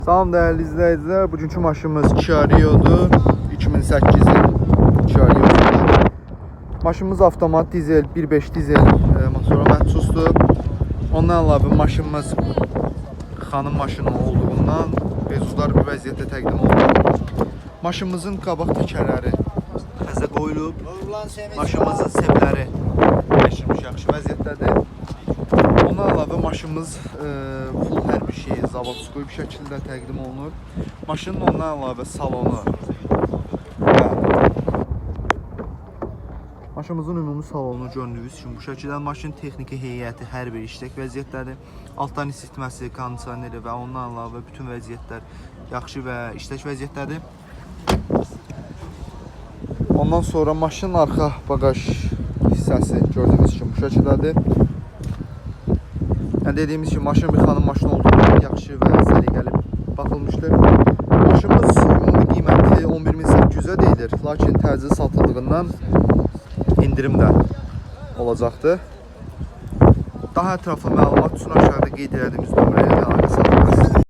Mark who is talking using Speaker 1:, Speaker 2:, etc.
Speaker 1: Salam dəyərli izləyicilər. Bugünkü maşınımız Kia Rio-dur. 2008-in Kia Rio-sudur. Maşınımız avtomat dizel, 1.5 dizel motora məxsusdur. Ondan əlavə maşınımız xanım maşını olduğundan bezuzlar bir vəziyyətdə təqdim olunur. Maşınımızın qabaq təkərləri təzə qoyulub. Maşınımızın sebləri dəyişilmiş, yaxşı vəziyyətdədir. Ondan əlavə maşınımız full hər bir şeyi zavodskoy bir şəkildə təqdim olunur. Maşının ondan əlavə salonu və maşınımızın ümumi salonu gördüyünüz kimi bu şəkildə maşın texniki heyəti hər bir işlək vəziyyətdədir. Altdan isitməsi, kondisioneri və ondan əlavə bütün vəziyyətlər yaxşı və işlək vəziyyətdədir. Ondan sonra maşının arxa bagaj hissəsi gördüyünüz kimi bu şəkildədir. Yəni dediyimiz kimi maşın bir xanım maşını olduğundan yaxşı və səliqəli baxılmışdır. Maşınımız ümumi qiyməti 11.800-ə deyilir. Lakin təcili satıldığından endirim də olacaqdır. Daha ətraflı məlumat üçün aşağıda qeyd elədiyimiz nömrəyə əlaqə saxlayın.